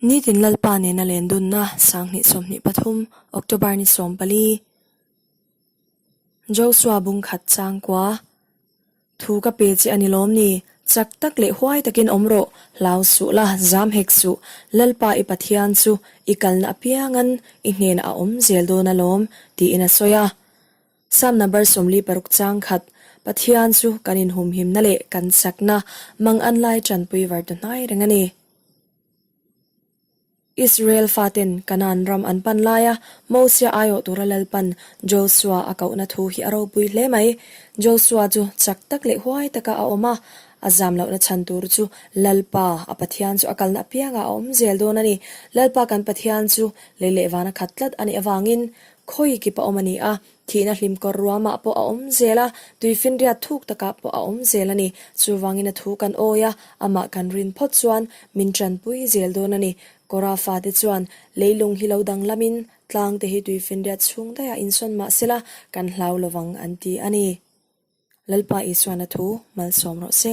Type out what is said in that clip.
Nitin Lalpa nena len dunna 2023 October ni 14 Joshua bung khat chang kua Thu ka pe che a ni lawm ni? Chak tak leh huai takin awm rawh, hlau suh la, zam hek suh, Lalpa i Pathian chu i kalna apiangan i hnenah a awm zel dawn alawm, tiin a sawi a. Psalm number 46 chang khat, Pathian chu kan inhumhimna leh kan chakna mangan lai tanpui var tu hnai reng a ni. Israel faten Kanaan ram an pan laia Mosia aiawh tura Lalpan Josua a kohna thu hi a ropui hle mai. Josua chu chak tak leh huai taka a awm a, a zam lohna chhan tur chu Lalpa, a Pathian chu a kalna apiangah a awm zel dawn a ni. Lalpa kan Pathian chu lei leh vana khat tlat a nih avangin khawi kip a awm a ni a, Thihna hlim kawr ruamah pawh a awm zel a, tuifinriat thuk takah pawh a awm zel a ni. Chuvangin a thu kan awi a, amah kan rin phawt chuan min tanpui zel dawn a ni. Kawra fate chuan leilung hi lo danglamin tlangte hi tuifinriat chhung daihah insawn mah sela kan hlau lovang an ti a ni. Lalpa Isuan a thu malsawm rawh se.